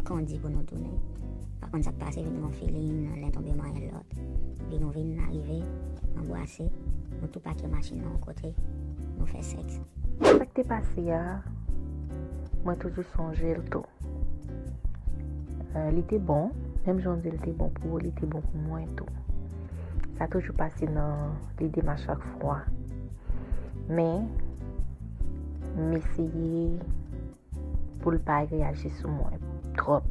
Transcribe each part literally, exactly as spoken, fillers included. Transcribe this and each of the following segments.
kondi pou nou tounen. Pa konn sa k pase, vin gon feeling, len tonbe manyen lòt. Epi nou vin arive, anbrase, nou tou pake machin nan yon kote, nou fè sèks. Sa k te pase a, mwen toujou sonje l tou. Eh, li te bon, menm jan w di l te bon pou ou, li te bon pou mwen tou. Sa toujou pase nan lide m a chak fwa. Men, m eseye pou l pa reyaji sou mwen twòp.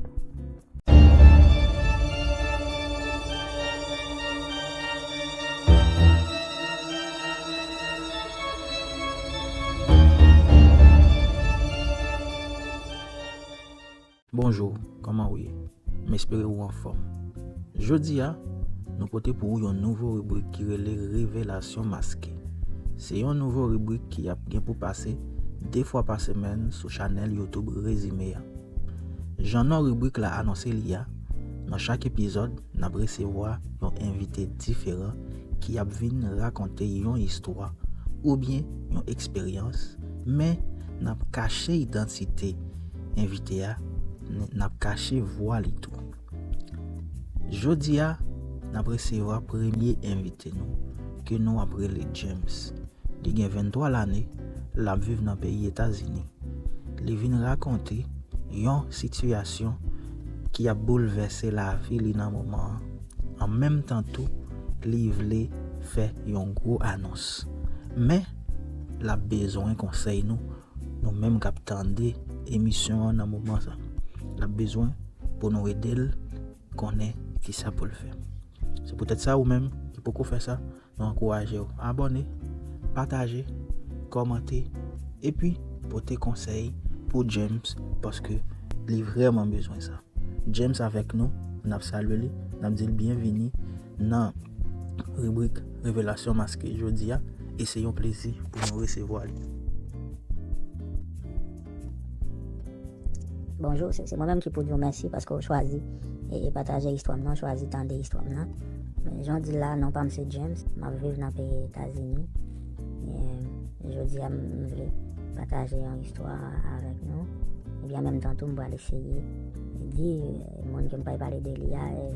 Bonjou, kòman w ye? M espere w anfòm. Jodi a, nou pote pou ou yon nouvo ribrik ki rele Revelasyon Maske. Se yon nouvo ribrik ki ap gen pou pase de fwa pa semèn sou chanèl YouTube Rezime a. Jan non ribrik la anonse li a, nan chak epizòd, n ap resevwa yon envite diferan ki ap vin rakonte yon istwa oubyen yon eksperyans, men n ap kache idantite envite a, n, n ap kache vwa li tou. Jodi a, n ap resevwa premye envite nou, ke nou ap rele James. Li gen venntwa lane, l ap viv nan peyi Etazini. Li vin rakonte yon sitiyasyon ki ap boulvèse lavi li nan moman an. An menm tan tou, li vle fè yon gwo anons. Men, l ap bezwen konsèy nou, nou menm k ap tande emisyon an nan moman sa. L ap bezwen pou nou ede l konnen kisa pou l fè. Se poutèt sa, ou menm ki poko fè sa, nou ankouraje w abòne, pataje, kòmante, epi pote konsèy pou James, paske li vrèman bezwen sa. James avèk nou, n ap salye li, n ap di l byenvini nan ribrik Revelasyon Maske jodi a, e se yon plezi pou nou resevwa li. Bonjou, se, se mwen menm ki pou di w mèsi paske w chwazi e, e pataje istwa m nan, chwazi tande istwa m nan. Men jan w di l la, non pa m se James, m ap viv nan peyi Etazini. E, jodi a, m vle pataje yon istwa avèk nou. Epi an menm tan tou, m pral eseye di, e, moun ke m pral pale de li a, e,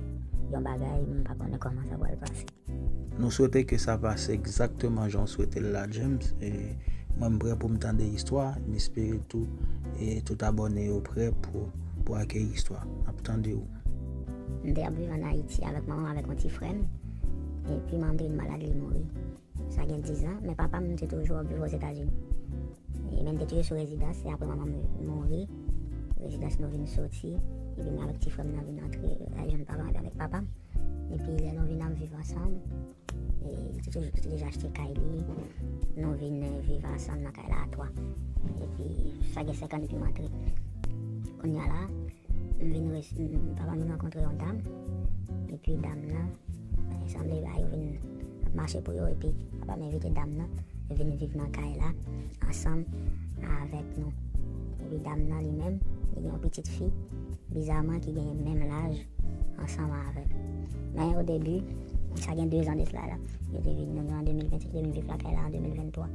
yon bagay, m pa konnen kòman sa pral pase. Nou swete ke sa pase egzakteman jan w swete l la, James. E mwen, m prè pou m tande istwa. M espere tou, e tout abòne yo prè pou, pou akeyi istwa. N ap tande w. M te ap viv ann Ayiti avèk manman m, avèk yon ti frè m. Epi manman m te vin malad, li mouri. Sa gen diz an, men papa m te toujou ap viv Ozetazini. E men n te toujou sou rezidans, e apre manman m mouri, rezidans nou vin soti, epi mwen avèk ti frè m nan vin antre, al jwenn papa m epi avèk papa m. Epi lè nou vin ap viv ansanm, e, li te toujou, li te deja achte kay li. Nou vin, eh, viv ansanm nan kay la a twa. Epi sa gen senk an depi m antre. Kounye a la, m vin res-, m, papa m vin rankontre yon dam. Epi dam nan, eh, sanble bagay yo vin ap mache pou yo. Epi papa m envite dam nan vin viv nan kay la ansanm avèk nou. Epi dam nan li menm, li gen yon pitit fi. Bizaman ki gen menm laj ansanm avè m. Men o debi, sa gen de zan de sila la, yo te vin, nou an de mil vennsenk, yo te vin viv lakay la an de mil venntwa.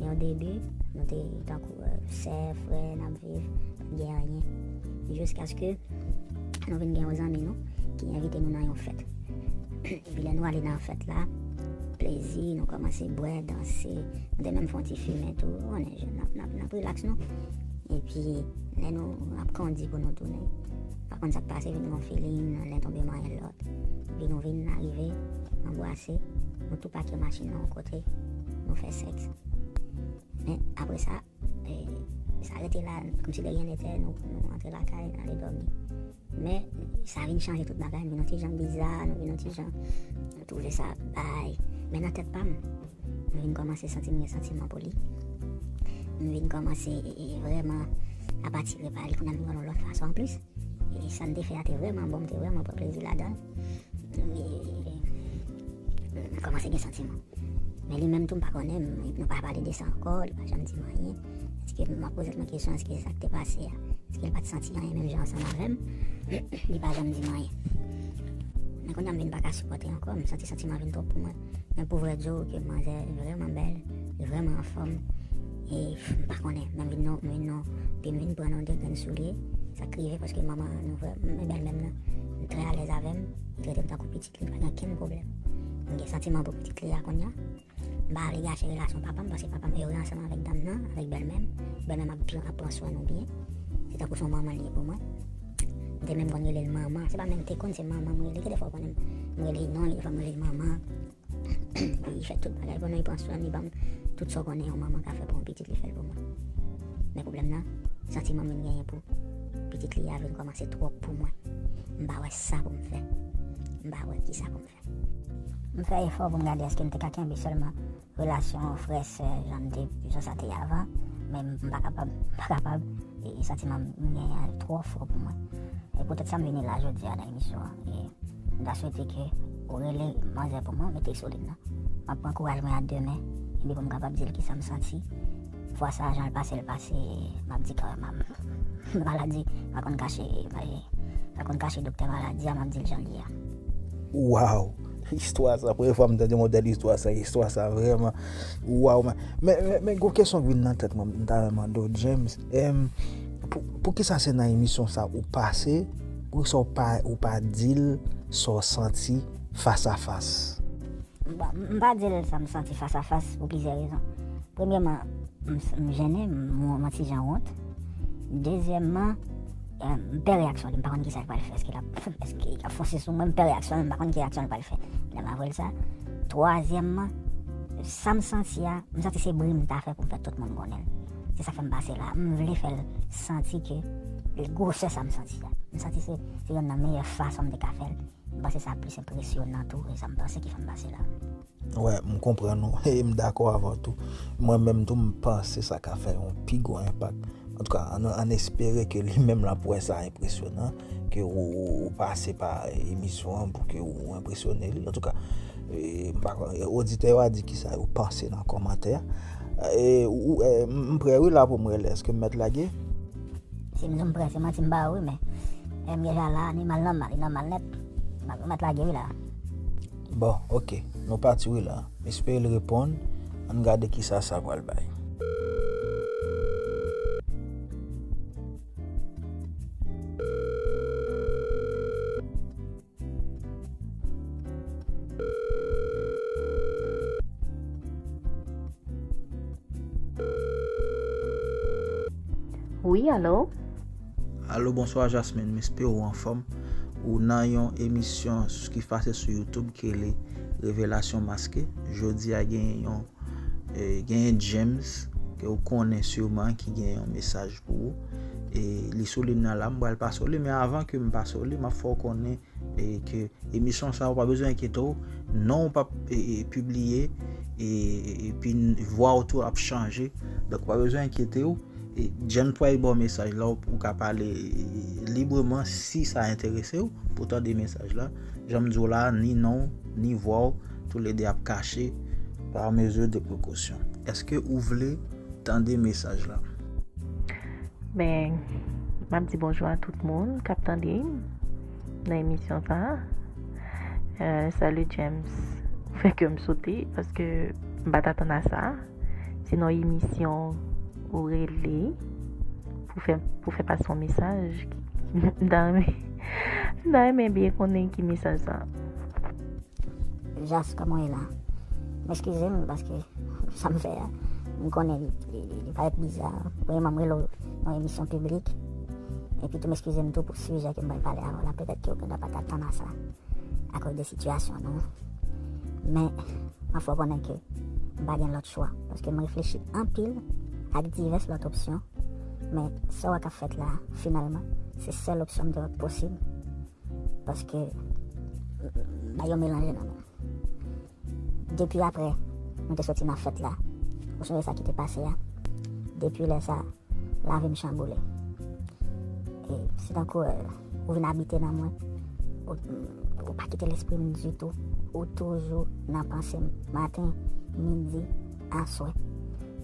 Men o debi, nou te tankou, eh, sè, frè, n ap viv, pa t gen anyen. Jiskaske nou vin gen yon zanmi nou ki envite nou nan yon fèt. Epi lè nou ale nan fèt la, plezi, nou kòmanse bwè, danse, nou te menm fè yon ti fimen tou, konnen jèn, n ap, n ap, n ap rilaks nou. Epi lè nou ap kondi pou nou tounen, pa konn sa k pase, vin gon feeling, len tonbe manyen lòt. Epi nou vin arive, anbrase, nou tou pake machin nan yon kote, nou fè sèks. Men apre sa, e, sa rete la, kòmsi de rien n'était, nou, nou antre lakay, n ale dòmi. Men sa vin chanje tout bagay, nou vin yon ti jan biza, nou vin yon ti jan, nou twouve sa bay. Men nan tèt pa m, m vin kòmanse santi m gen santiman pou li. M vin kòmanse, e, e, vrèman ap atire pa li, kounye a m vin wè l yon lòt fason anplis. E sa n te fè a te vrèman bon, m te vrèman pran plezi ladan l. E, e, e, m kòmanse gen santiman. Men li menm tou, m pa konnen, m, nou pa pale de sa ankò, li pa janm di m anyen. Èske m ap poze tèt mwen kesyon, èske sa k te pase a, èske l pa t santi anyen menm jan ansanm avè m? Li pa janm di m anyen. Men kounye a m vin pa ka sipòte ankò, m santi santiman vin twòp pou mwen. Men pou vrè di w ke manzè vrèman bèl, li vrèman anfòm. E m pa konnen, men m vin non, m vin non, pye m vin pran nan de grenn soulye. Sa k rive paske manman nou vrè, men bèlmè m nan, li trè alèz avè m, li trete m tankou pitit li, pa gen okenn pwoblèm. M gen santiman pou pitit li a kounye a. M pa vle gache relasyon papa m, paske papa m ere ansanm avèk dam nan, avèk bèlmè m. Bèlmè m ap, ap pran swen nou byen. Se tankou se yon manman li ye pou mwen. M te menm konn rele l manman. Se pa menm te konn, se manman m rele. Gen de fwa w konnen m rele l non, gen de fwa m rele l manman. Li fè tout bagay pou nou, li pran swen m, li ban m tout sa w konnen yon manman ka fè pou yon pitit, li fè l pou mwen. Men pwoblèm nan, santiman m vin genyen pou pitit li a vin kòmanse twòp pou mwen. M pa wè sa pou m fè. M pa wè kisa pou m fè. M fè efò pou m gade èske m te ka kenbe sèlman relasyon frè sè jan m te, jan sa te ye avan, men m pa kapab, m pa kapab, e, e santiman m genyen an twò fò pou mwen. E poutèt sa m vini la jodi a nan emisyon an. E m ta swete ke ou rele manzè pou mwen, mete sou liy nan. M ap pran kouraj mwen a de men, epi pou m kapab di l kisa m santi. Fwa sa a, jan l pase, l pase, m ap di kanmenm, maladi, pa konn kache, pa, pa konn kache doktè maladi a, m ap di l jan l ye a. Waw! Istwa sa, premye fwa m tande modèl istwa sa, istwa sa vrèman, waw, men, men, men, men gon kesyon k vin nan tèt mwen, m ta renmen mande w, James, em, pou, poukisa se nan emisyon sa ou pase, poukisa ou pa, ou pa di l sa w santi fas a fas? Bon, m pa di l sa m santi fas a fas pou plizyè rezon. Premyèman, m, m jennen, m, m yon ti jan wont. Dezyèmman, eh, m pè reyaksyon li, m pa konn kisa l pral fè. Èske l ap, èske l ap fonse sou mwen, m pè reyaksyon li, m pa konn ki reyaksyon l pral fè lè m ap voye l sa. Twazyèmman, sa m santi a, m santi se bri m ta fè pou m fè tout moun konnen l. Se sa k fè m pase la. M vle fè l santi ke gwosè sa m santi a. M santi se, se yonn nan meyè fason m te ka fè l. M panse sa plis enpresyonan tou, e sa m panse ki fè m pase la. Wè, m konprann ou, e m dakò avè w tou. Mwen menm tou, m panse sa ka fè yon pi gwo enpak. Antouka, ann, ann espere ke li menm l ap wè sa enpresyonan, ke ou, ou, ou pase pa emisyon an pou ke ou enpresyone li. Antouka, e, m pa konn, e, oditè yo a di kisa yo panse nan kòmantè a. E, ou, ou, e, m, m prè wi la pou m rele. Èske m mèt lage? Si m di w m prè, se manti m ba ou wi, men, eh, m deja la, ni mal nan mal, li nan mal nèt. M ap, m ap lage wi la. Bon, oke, nou pati wi la. M espere l reponn. Ann gade kisa sa pral bay. Wi, alo? Alo, bonswa Jasmine, m espere w anfòm. Ou nan yon emisyon s-, ki pase sou YouTube ki rele Revelasyon Maske. Jodi a genyen yon, eh, genyen James, ke w konnen siman, ki gen yon mesaj pou ou. E li sou liy nan la, m pral pase w li, men avan ke m pase w li, m ap fè w konnen e ke emisyon sa a, ou pa bezwen enkyete w, non w p ap, e, e, pibliye, e, e, epi n-, vwa w tou ap chanje. Donk, ou pa bezwen enkyete w. E, James pral ba w mesaj la, ou, ou ka pale, e, e, libreman si sa enterese w pou tande mesaj la. Jan m di w la, ni non w, ni vwa w, toulede ap kache par mesure de précaution. Èske ou vle tande mesaj la? Ben, m ap di bonjou a tout moun k ap tande m nan emisyon sa a. Euh, salut James. Ou fè kè m sote paske m pa t atann a sa. Se nan emisyon ou rele pou fè, pou fè pase yon mesaj. M ta renmen, m ta renmen byen konnen ki mesaj sa. Jas, kòman w ye la? M eskize m paske sa m fè a, m konnen li, li, li, li parèt biza. Premyèman, m rele w nan emisyon piblik. Epi tou, m eskize m tou pou sijè ke m pral pale avè w la. Petèt ke w gendwa pa t atann a sa akoz de sitiyasyon nou. Men, m ap fè w konnen ke m pa gen lòt chwa, paske m reflechi anpil ak divès lòt opsyon. Men, sa w wè k ap fèt la, finalman, se sèl opsyon m te wè k posib. Paske, m, m pa yon melanje nan men. Depi apre nou te soti nan fèt la, ou sonje sa ki te pase a? Depi lè sa, lavi m chanboule. E se tankou, euh, ou vin abite nan mwen. Ou, ou pa kite lespri m ditou. Ou toujou nan panse m maten, midi, aswè.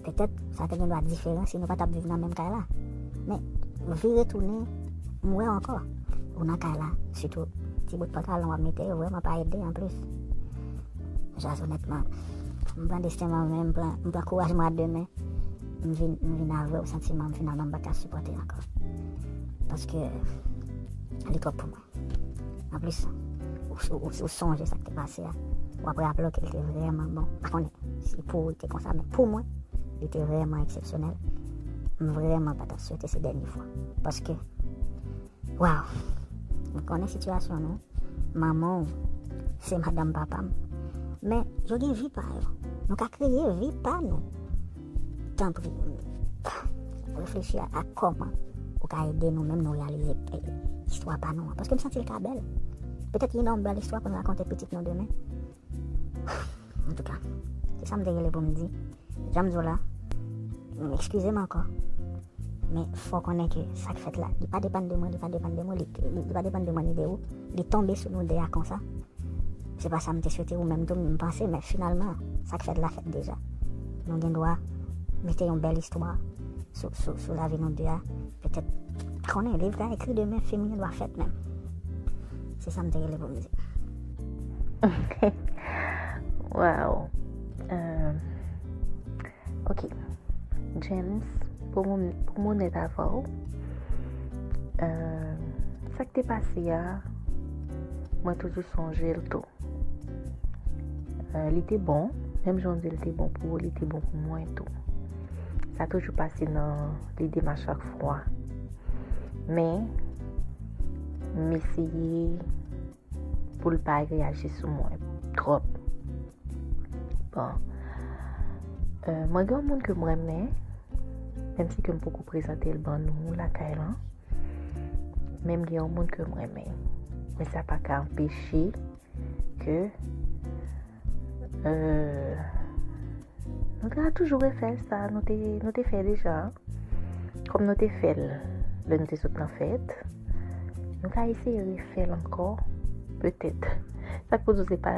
Petèt, sa te gendwa diferan si nou pa t ap viv nan menm kay la. Men, vire tounen, m wè w ankò. Ou nan kay la, sitou ti bout pantalon w ap mete yo vrèman pa ede anplis. Jas, onètman, m pran desten mwen menm, m pran, m pran kouraj mwen a de men. M vin, m vin avè w, santiman m finalman m pa ka sipòte ankò. Paske li twòp pou mwen. Anplis, ou, ou, ou, ou sonje sa k te pase a. W ap raple w ke li te vrèman bon. M pa konnen si pou ou li te konsa, men pou mwen, li te vrèman eksepsyonèl. M vrèman pa t ap swete se dènye fwa. Paske, waw, m konnen sitiyasyon nou. Manman w se madanm papa m. Men, yo gen vi pa yo. Nou ka kreye vi pa nou. Tanpri, reflechi a, a kòman ou ka ede nou menm nou reyalize, eh, istwa pa nou an. Paske m santi l ka bèl. Petèt li nan yon bèl istwa pou n rakonte pitit nou demen. Antouka, se sa m te rele pou m di. Jan m di w la, m eskize m ankò. Men fò w konnen ke sa k fèt la, li pa depann de mwen, li pa depann de mwen, li, li, li pa depann de mwen ni de ou. Li tonbe sou nou de a konsa. Se pa sa m te swete ou menm tou, m panse, men finalman, sa k fèt la fèt deja. Nou gen dwa mete yon bèl istwa sou, sou, sou lavi nou de a. Petèt, konnen, liv ka ekri demen, fim gen dwa fèt menm. Se sa m te rele pou m di. Wow. Euh, ok. James, pou m, pou m onèt avè w, euh, sa k te pase a, mwen toujou sonje l tou. Euh, li te bon, menm jan w di l te bon pou ou, li te bon pou mwen tou. Sa toujou pase nan lide m a chak fwa. Men, m eseye pou l pa reyaji sou mwen twòp. Bon. Euh, mwen gen yon moun ke m renmen, menm si ke m poko prezante l ban nou lakay lan. Men m gen yon moun ke m renmen. Men sa pa ka anpeche ke, euh, nou te ka toujou refè sa nou te, nou te fè deja. Kòm nou te fè l lè nou te sot nan fèt, nou ka eseye refè l ankò, petèt. Sa k pou di w se pa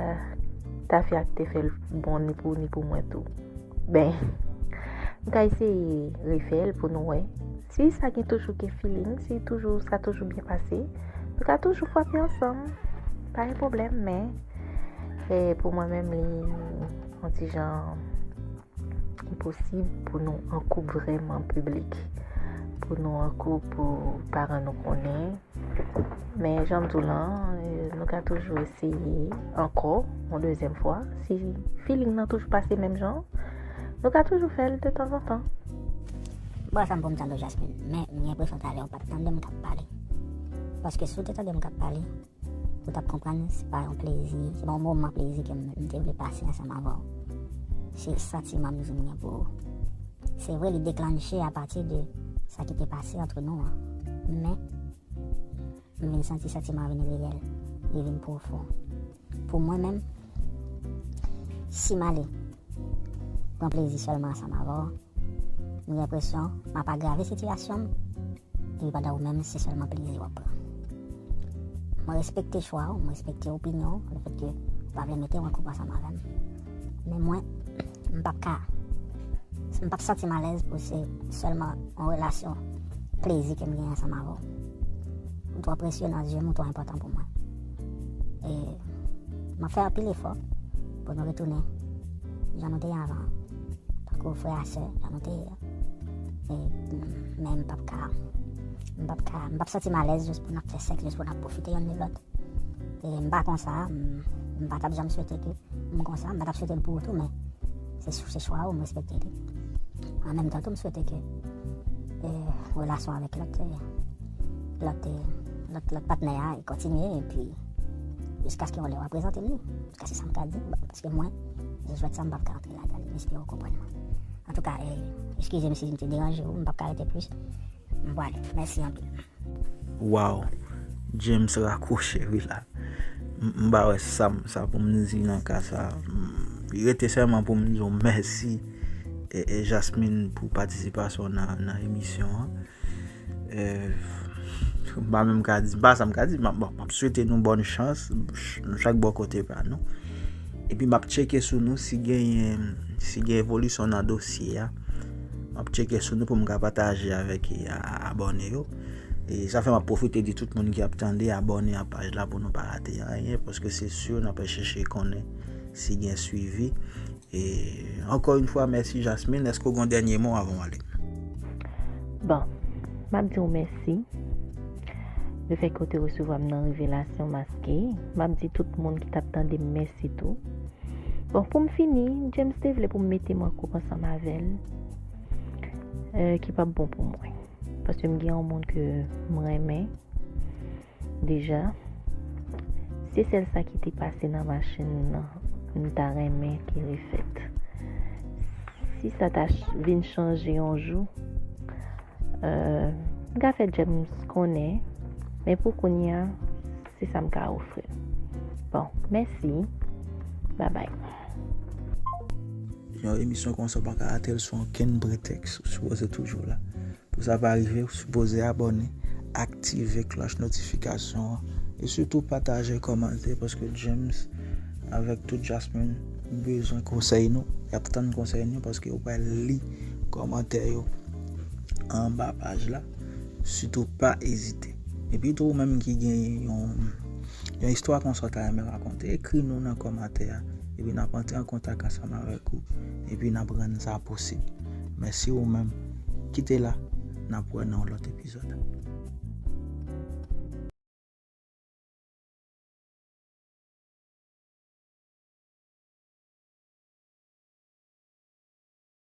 tafya ki te fè l bon ni pou ou ni pou mwen tou. Ben, nou ka eseye refè l pou nou wè. Si sa gen toujou gen feeling, si toujou, sa toujou byen pase, nou ka toujou frape ansanm. Pa gen pwoblèm, men, eh, pou mwen menm, li yon ti jan enposib pou nou an koup vrèman piblik, pou nou an koup pou paran nou konnen. Men jan m di w lan, eh, nou ka toujou eseye ankò, yon dezyèm fwa. Si feeling nan toujou pase menm jan, nou ka toujou fè l de tanzantan. Bon, sa m pou m tande w, Jasmine, men m gen enpresyon talè w pa t tande m k ap pale. Paske si w te tande m k ap pale, ou t ap konprann se pa yon plezi, se pa yon moman plezi ke m, m te vle pase ansanm avè w. Se santiman m di m gen pou ou. Se vre, li deklanche apati de sa ki te pase antre nou an. Men, m vin santi santiman an vin reyèl, li vin pwofon. Pou mwen menm, si m ale pran plezi sèlman ansanm avè w, m gen enpresyon m ap agrave sitiyasyon m, epi pandan ou menm, se sèlman plezi w ap pran. Mwen respekte chwa w, mwen respekte opinyon w, lefètke ou pa vle mete w an koup ansanm avè m. Men mwen, m p ap ka, m p ap santi m alèz pou se sèlman yon relasyon plezi ke m genyen ansanm avè w. Ou twò presye nan zye m, ou twò enpòtan pou mwen. E m ap fè anpil efò pou nou retounen jan nou te ye avan, tankou frè a sè, jan nou te ye a. E, men m p ap ka, m p ap ka, m p ap santi m alèz jis pou n ap fè sèks, jis pou n ap pwofite yonn de lòt. E m pa konsa, m, m pa t ap janm swete ke m konsa, m pa t ap swete l pou ou tou, men se, se chwa ou, m respekte li. An menm tan tou, m swete ke, e, relasyon avèk lòt, e, lòt, e, lòt, lòt patnè a, e kontinye, epi jiskaske yon lè w a prezante m li. Jiskaske sa m ka di, paske mwen, jwèt sa m p ap ka antre ladan li, m espere w konprann mwen. Antouka, e, eskize m si m te deranje w, m p ap ka rete plis. M pwale. Mèsi anpil. Wow, James rakwoche wi la. M pa wè sa, sa pou m di nan ka sa. Li rete sèlman pou m di w mèsi, e, e Jasmine, pou patisipasyon w nan, nan emisyon an. E, m pa menm ka di, m pa sa m ka di, m ap, bon, m ap swete nou bòn chans, nou chak bò kote pa nou. Epi m ap tcheke sou nou si genyen, si gen evolisyon nan dosye a. M ap tcheke sou nou pou m ka pataje avèk, e, a, abòne yo. E sa fè m ap pwofite di tout moun ki ap tande, abòne a paj la pou nou pa rate anyen, paske se si n ap chèche konnen si gen swivi. E ankò yon fwa, mèsi Jasmine. Èske w gen yon dènye mo avan w ale? Bon, m ap di w mèsi. Lefètke w te resevwa m nan revelasyon maske, m ap di tout moun ki t ap tande m mèsi tou. Bon, pou m fini, James te vle pou m mete m an koup ansanm avè l, euh, ki p ap bon pou mwen. Paske m gen yon moun ke m renmen deja. Se sèl sa ki te pase nan machin nan, m ta renmen ke refèt. Si sa ta ch- vin chanje yon jou, euh, m ka fè James konnen, men pou kounye a, se sa m ka ofri. Bon, mèsi. Babay. Yon emisyon konsa w pa ka rate l sou okenn pretèks. Ou sipoze toujou la. Pou sa pa rive, ou sipoze abòne, aktive klòch notifikasyon an, e sitou pataje, kòmante, paske James avèk tout Jasmine bezwen konsèy nou. Y ap tann konsèy nou paske yo pral li kòmantè yo anba paj la. Sitou pa ezite. Epi tou ou menm ki gen yon yon istwa konsa w ta renmen rakonte, ekri nou nan kòmantè a, epi n ap antre an kontak ansanm avèk ou, epi n ap rann sa posib. Mèsi ou menm. Kite la, n ap wè nan yon lòt epizòd.